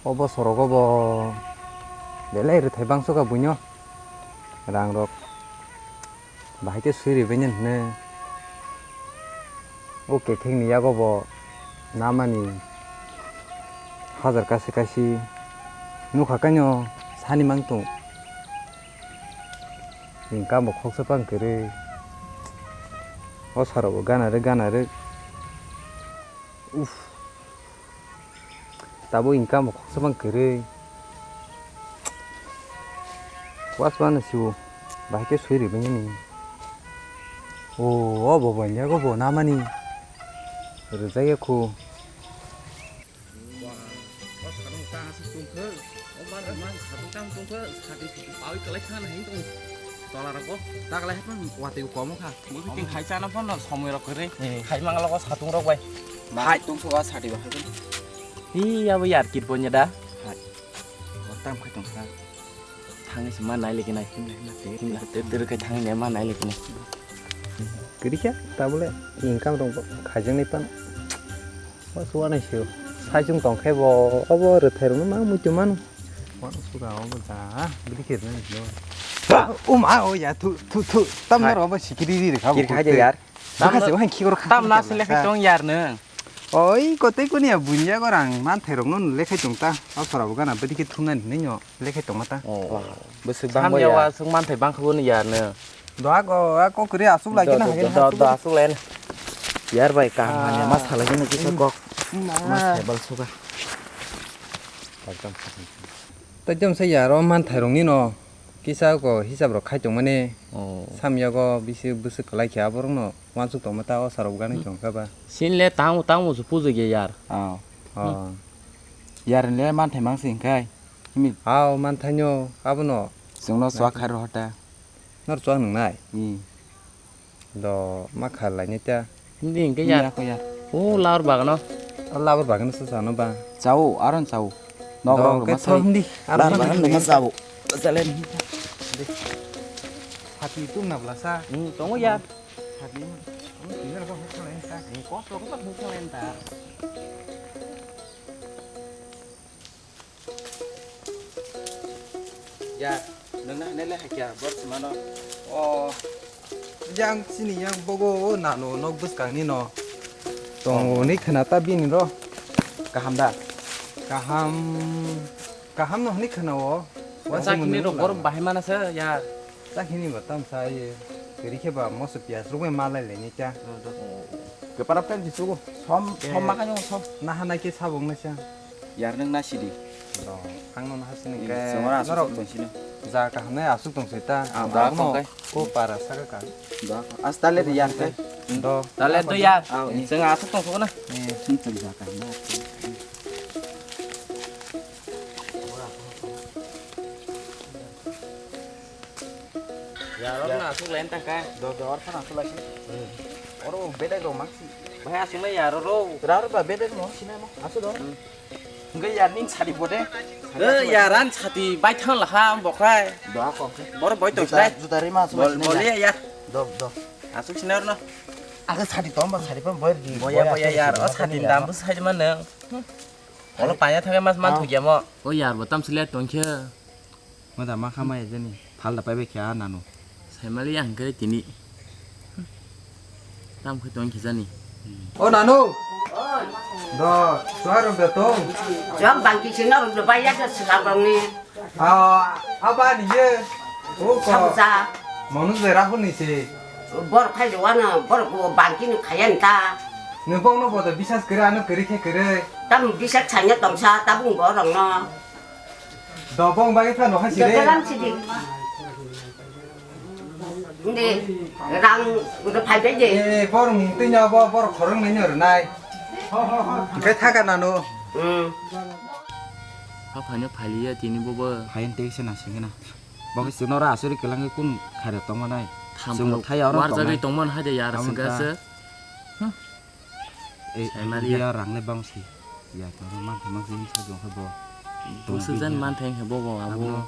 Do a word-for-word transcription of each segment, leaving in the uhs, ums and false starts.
O bosorogo bo belai rwthai bangsuka buino. Rangrok bahai khe swi rwbaini hwnwi. O kethekni yago bo namani hajar kasi kasi nukha kaino sani mang tong. Income bo khoksa pang kwrwi. O saro bo gana rwk, gana rwk. Uff. Tabuk income bo khoksa pang kwrwi. Watch mano sibo. Bahai khe swi rwbaini. O, o bo bo, yago bo namani. Rwjak ya khu. Wa, o sadung ta asuk tongkhe, o man, man sadung tang tongkhe, sadi pawi kalai thang na hin tong. Tola rok bo, ta kalai hapang watwi komo kha. Bo biting khai chana phano somoi rok kwrwi. Eh. Khai mangalo ko satung rok bai. Hai tong khe wa sadi bahai. Hi, abo yar kit bonya da. Hai. O tam khai tong kha. Thangni se ma nai lagi nai. Himla, himla, te, te, te, te, thangni ma nai lagi nai. Kwrwi kha, tabole income rok bo khaijak nai pan. O suwa nai sio. Sai chung tong khe bo, obo rwthai rok ma muitu mano. Wano suga obo ja, bidi khe rwna nai sio. O ma, o ya, thu, thu, thu. Tam na ro bo sikiri ri kha bo. Kir kha de yar. Bwkha se wahai khikor kha. Tam na se lekhai tong yar nang. Oi, kotei kuni ya bunya gorang manthai rok no lekhai tong ta. O sora bo gana bidi khe thumna ni nyo. Lekhai tongma ta. Oh. Bwswk bang bo ya. Samya wa aswk manthai bang kha bo ni yar no. Do ako, ako kri aswk lai khe na hagin do, do, aswk lai. Yar bai kaham hanya ma salai khe na kisa kok. Ma. Ma sai bal suga. Ekdom. Ekdom sai yar o manthai rok ni no. Kisa ko hisab rok khai tong mani. Oh. Samya go bisi bwswk kwlai khe aborok no wansuk tongma ta o sarok gani tong kha ba. Sin le tang tang mo su pujo ge yar. Oh. Oh. Yar le manthai mang sing khai. Himi. Aw, manthaino, abono. Chwngno chwak khai rw hota. Nor chwak nwngnai? Hmm. Do, ma kha lainai ta. Hindi hingke ya. Hindi ako ya. O, labar bagano. O, labar bagano sa sano ba. Chao, aron chao. Nok rok rwma sai. Hindi. Labar bagano rwma chao. Chale. Hati tum na bla sa. Hmm, tongo ya. Hati. Ini tinggal kok hukal enta. Kos rok kok hukal enta. Ya, nang na ne le hakya, bor simano. O, yang sini yang bogo o nano nok bwskang ni no. Tong ni khna ta bini ro. Kaham da? Kaham, kaham no hwnwi khna o. Sa kini ro bor bahai mana se ya. Sa kini ba tam sa ye. Kiri khe ba moso piyas rok bai malai le ni cha. Kepara pen jisu som, som makai no som. Na hana ke sabong na cha. Yar nang na sidi. Do, ang no na hasini ke. Sengora asuk tong sini. Ja kaham nai asuk tong sita. Ah, da kong kai. Ko para saka ka. Da. As tale di yar kai. Do. Tale do yar. Ah, ni. Seng asuk tong sokna. Ni. Ni tong ja kaham nai. Yar na asuk lain tang kai. Do, do, or phana asuk lai. Oro bedai do maksi. Bahai asuk nai yar ro. Rar ba bedai no sini mo. Asuk do. Hwnkhe yar ning sadi bo de. Eh, yar an sadi bai thang laha ang bokhrai. Doa kok. Bor boi to juta, juta rima asuk bol, sini bol ya. Ya, ya. Do, do. Asuk sini orno. Aga sadi tom ba sadi pon boy di. Boya, boya, yar. O sadi dam bo sai ma nang. Olo panya thangke mas man thugya mo. O yar bo tam sile tongkhe. Moda ma khamai jani thalda paibai khe a nanu. Saimali ang khe tini. Tam khe tong khe jani. O nanu. Do, suarok da tong. Jok bangki sina rok do baya da sila bangni. Ah, aba ni ye. O ko. Samsa. Manu de Rahul ni se. Bor khai jwana, bor ko bangki ni khayan ta. Ni bong no bodo bisas kere ano kere khe kere. Tam bisas chanya tongsa tabung borok no. Dobong bai phano hasi re. Dodalam sidi. Hindi, rang udah phai bai je. Eh, bor mung tinya bo, bor khorang nanya renai. Hingke thaga nanu. Hmm. Haphano phaliya tini bobo. Phayan tei se nang singena. Bo ke sino ra asuri kelang kun khare tongma nai. Simo thai aro warjagwi tongma nai. Tongman hai de yar singka se. Eh, Saimaliya. Dia rang le bang si. Ya, tong man thang mang si sa jong khe bo. Busuk jan man thang khe bo bo abo.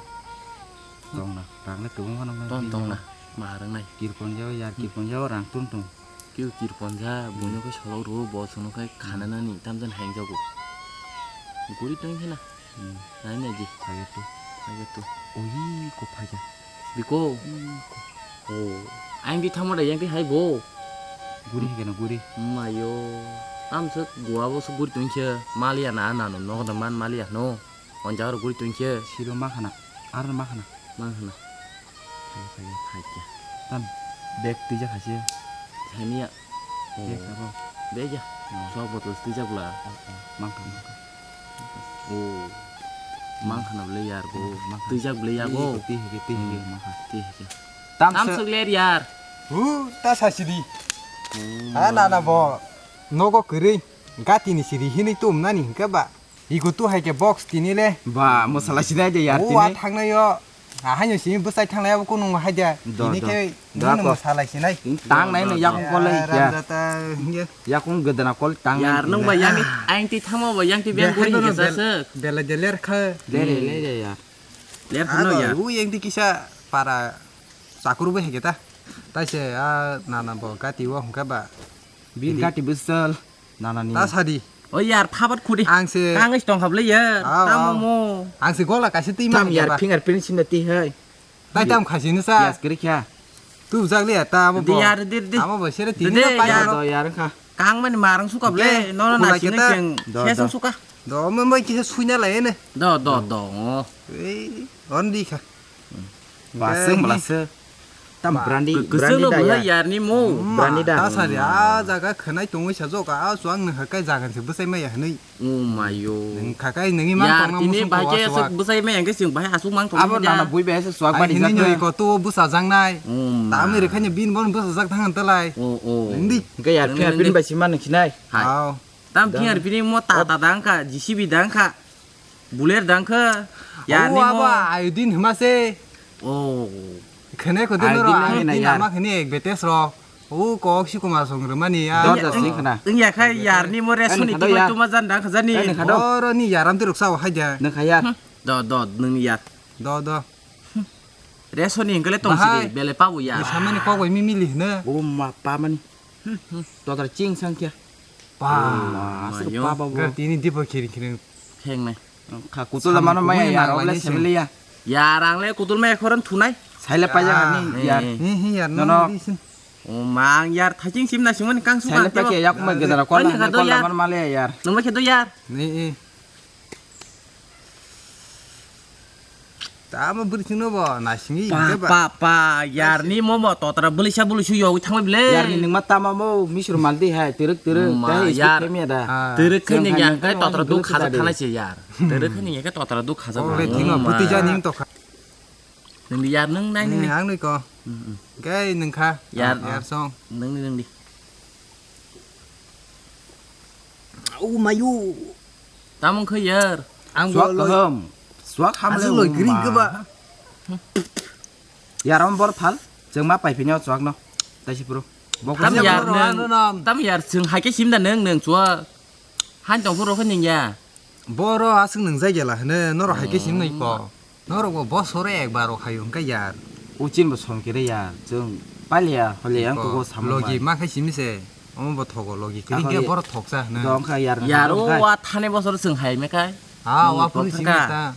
Tong na, rang le kwbang ma nang. Tong tong na, ma rang nai. Kirpon jao, ya kirpon jao, rang tung tung. Kiu kirpon ja, buino khe solok rw, bo sono khe khana nani tam jan heng jago. Guri tong khe na. Nai nai di. Phaiya to. Phaiya to. Oi, ko phaiya. Biko. Oi, ko. Oh. Ang di thamo da yang di hai bo. Guri hai kena guri. Mayo. Am se gua bo se guri tungse. Maliya na na no no da man maliya no. Onja ro guri tungse. Siro ma khana. Ar ma khana. Ma khana. Phai, phai, phai kya. Tam bag twijak hasi. Thani ya. Bag abo. Bag ya. Oh. Sok botol twijak bla. Oh, oh. Mangkha, mangkha. Oh. Mangkha na bla yar bo. Mangkha. Twijak bla ya bo. Twi hige, twi hige, mangkha. Twi hige. Tam sok ler yar. Hu, ta sasi di. Oh. Ha, na, na, bo. Nogo kwrwi. Gati ni siri hinwi tum nani hingke ba. Iko tu hai ke box tini le. Ba, mo sala sinai de yar. O, tini. A thangnai yo. A haino simi bwsai thangnai abo kunung hai de. Do, tini do. Khe do nini ko. Mo salai sinai. Tang nai no yakung kol ya. Ram jata, ya. Yakung gedana kol tang nai. Yar nung ba yang ni aing ti thamo ba yang ti beng guri ke sasuk. Bela de ler kha. De le le de ya. Ler kha no ya. U yang ti kisa para sakur bo hege ta. Tai se a nana bo gati wo hungka ba. Bin gati bwsal. Nanani. Ta sadi. O yar, phabat khudi. Ang se. Kang is tong khablai yar. Aw, tamo aw. Mo. Ang se gola kaisa twi tam ma yar, ba. Fingerprint simna twi hai. Tai tam khasi ni sa. Yes, kiri kya. Tu jak le ta abo bo. Di yar, di, di. Abo bo sere tini na pai yar. Do yar kha. Kang mani marang suka ble. No, no, na sini jeng. Do, do. Sesung suka. Do mo mo kisa suina lai ne. Do, do, do. Ei, on di kha. Baseng belase. Tam brandi, brandi da ya. Yarni mo. Brandi da. Ta sari a jaga khenai tongwi sa joka a chuang nang hakai jagan se bwsai maya hinui. O mayo. Nang khakai nangni mang tong nang musung bahai ke asuk bwsai maya ke sing bahai asuk mang tong. Abo nana bui bahai se chuak bani hinui jak. Nyoi ko tu bwsa jang nai. Tamni rekhanya bin bon bwsa jak thang telai. O, o. Nang di. Ke yar pin bai siman nang sinai. Hai. Tam phingar pini mo ta ta dang kha, J C B dang kha. Buler dang kha. Yarni mo. Abo ayudin hima se. Oh. Khene ko dino ro ayudin ama khini ek betes ro. O kok si kumar song rwmani ya. Dor da sing khna. Wng ya kha yarni mo resoni tuma jan dang kha jani. Oro ni yaram ti ruksa o hai ja. Nang kha yar. Do do nang yar. Do do. Resoni hingkale tong sidi bele pabu ya. Samani kok bai mimili hne. O ma pa mani. Totar ching sang kya. Pa. Asuk pa ba bo. Gar tini dipo khiri khiri. Kheng nai. Kha kutul mano maya ya rok le sebele ya. Ya rang le kutul maya khoran thunai. Saile pa jaga ni ya. Hi hi ya no no. O mang yar thaching sim na singmani kang su. Saile pa ke yak mai gedara kol na kol na man male ya yar. Nang ma khe do yar. Ni i. Tamo bwrwi chwngno bo naisingwi pa, pa, pa, yarni momo totra bwlisa bwlisu yogwi thangwi ble. Yarni ningma tamo mo misru maldi hai, twrwk twrwk, tei yar. Twrwk khe ning yang kai totra duk khajak thanai se yar. Twrwk khe ning yang kai totra duk khajak. Ore thingno bwtwi ja ning tokha. Nungdi yar nung nai nungdi. Ang nui ko. Kai nungkha. Yar. Yar song. Nungdi nungdi. O mayu. Tamung khe yar. Ang suak kaham. Suak hamle asuk loi gring keba. Yaram bor phal. Chwng ma pai phino suak no. Taisi pro. Tam yar nung. Tam yar chwng hai khe sim da nung nung suak. Han tong phuru khe ning ya. Boro aswk nungjak ya la hwno, norok hai khe simi nai ko. Norok bo bosoro ekbar rok hai hwnkha yar. Uchin bo som khe re ya, chwng palia hole yang kugo samung logi bai. Ma khai simi se, omo bo thogo logi, kiri khe boro thoksa hwno. Dong kha yar. Yar o wa thani bosor chwng hai me kai. Ha, wa phuru simi ta.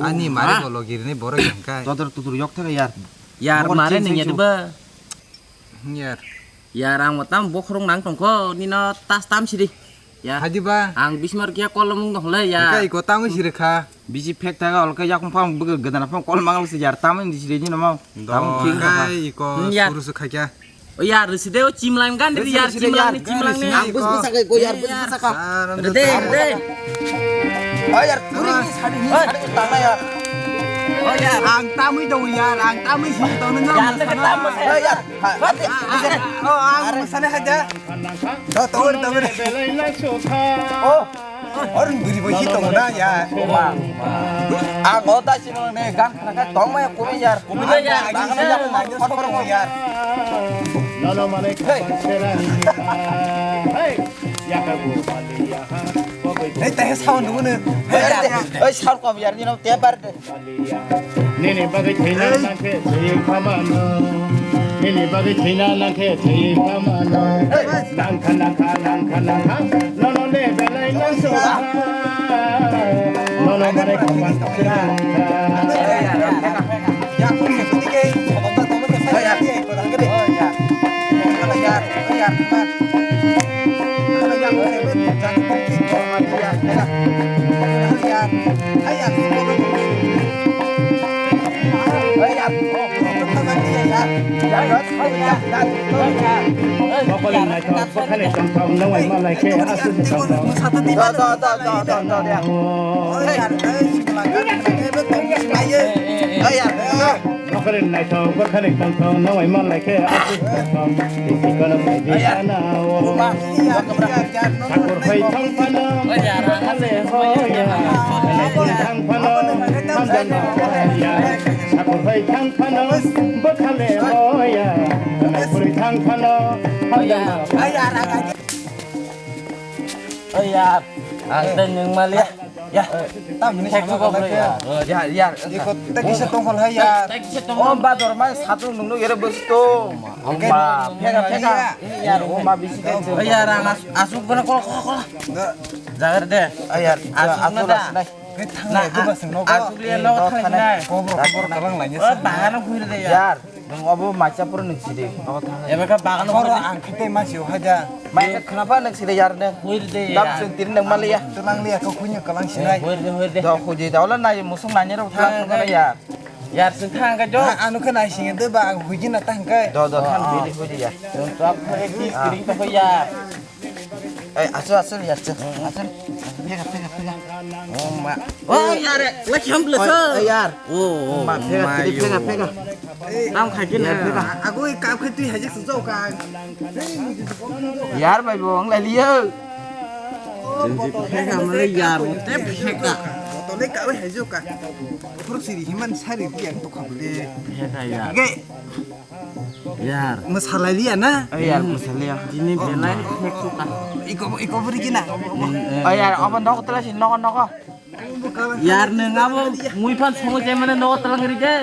Ani mari bo logi rene boro yang kai. Totor tutur yok thaka yar. Yar mare ning ya diba. Yar. Yar ang bo tam bokhorok nang tongkho nino tas tam sidi. Yar. Hadi ba. Ang bismar kia kolom wng tongkho le yar. Kai ko tam sidi kha. Bisi phek thaga olke yakung phang bwgwi gdana phang kol mangal se yar tam wng sidi nino mau. Tam thing kha. Kai ko suru se kha kya. O yar sidi o chimlang gan di yar chimlang ni chimlang ni. Ang bus bus sakai ko yar bus bus saka. Rede rede. O yar puri ni sadi ni sadi tangna yar. O yar ang tamwi dong yar ang tamwi si dong nang. Yar. O yar. Oh, ang sana haja. To, to, to. Oh, orang beri beri tong na ya. Ang kota sini ne gang kana tong mai kumi yar. Kumi yar. Ang ya kon kon yar. Hey. Hey, teh sound dulu ne. Hey, sound kom yar, you know, tiap bar. Nini bagwi thwina nangkhe thwi phamano. Nini bagwi thwina nangkhe thwi phamano. Nangkha, nangkha, nangkha, nangkha. Nono ne belai nangkha. Mokol ni naithok bwkhani tongthok nungwi manlai khe aswk tongthok. Mokol ni naithok bwkhani tongthok nungwi manlai khe aswk tongthok. Tisi kono mai di sana o. Sakur phai thang phano bwkhale hoya. Thang phano hamjana hoya. Sakur phai thang phano bwkhale hoya. Naipuri thang phano hamjana. Oya, ang tei nwng maliya. Ya, tamni thek sama ko bro ya. Ya, ya. Iko tei kisa tongkhol hai ya. Tei kisa tongkhol. O ba dorma satu nungno yere bosto. Oke. Ba, phega, phega. Ya, o ma bisi tension. Ya, rang as-, asuk bana kol, kol, kol. Jagar de. Ayar, asuk na da. Asuk liya no thang nai. Kobor, kobor kalang lanya. O bahano huir de ya. Yar. Nwng obo maisa phuru nwng sidi. Obo thang. Eba kha bagano phuru. Ang khite masi o haja. Mai kha khna pha nwng sidi yar ne. Huir de. Dam ya. Sung tiri nwng maliya. Tulang liya kha khunya kalang sinai. Huir de, huir de. Do khuji da ola nai musung nanya rok thang thang ya. Yar sung thang ka jo. Anu kha nai singe de ba ang huji na tang kai. Do do thang tiri huji ya. Nwng tok phare tis kring ta ya. Ei, asur, asur, ya, asur, asur. Pega, pega, pega. Oh, ma. Oh, yar, eh. Lagi ham belum. Oh, eh, yar. Oh, oh, ma, pega, ma, pega, yo. Pega, pega. Tam khai kena. Pega. Aku kap khai tui hajik sejau kan. Yar, bai bong, lai liyo. Janji pega, mana yar, te pega. Botol ni kap hajik kan. Terus siri himan sari dia tu kap de. Pega, yar. Oke. Yar. Mwsalai liya na? Ai yar, mwsalai ya. Tini belai hekhuka. Iko, iko buri kina. Ai yar, obo nogo tala si, nogo, nogo. Yar, nwng abo mui phan songo je mane nogo tala ngri je.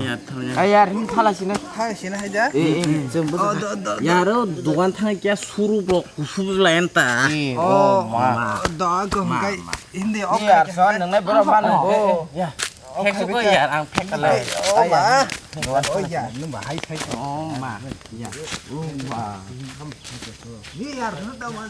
Yar, thangya. Ai yar, hin thala sini. Thala sini hai ja. Eh, eh, jeng bujha. Oh, do, do, do. Yar, o dogan thang kya suru bro, kusu bujla enta. Eh, oh, oh, ma. Do, ko ma, hingkai ma. Hindi, oh, yar, son, nang nai bro, ma, nang, oh. Eh, eh, ya. Thek su ko yar, ang thek kala. Oh, ma. Oh, yar, nung ba hai thai. Oh, ma. Ya. Oh, ma. Ni yar, nu ta ma.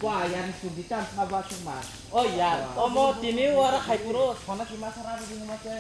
Wa yar, su di tan sa ba su ma. Oh, yar. Omo tini wara khai puro, sona ki ma sara di ma se.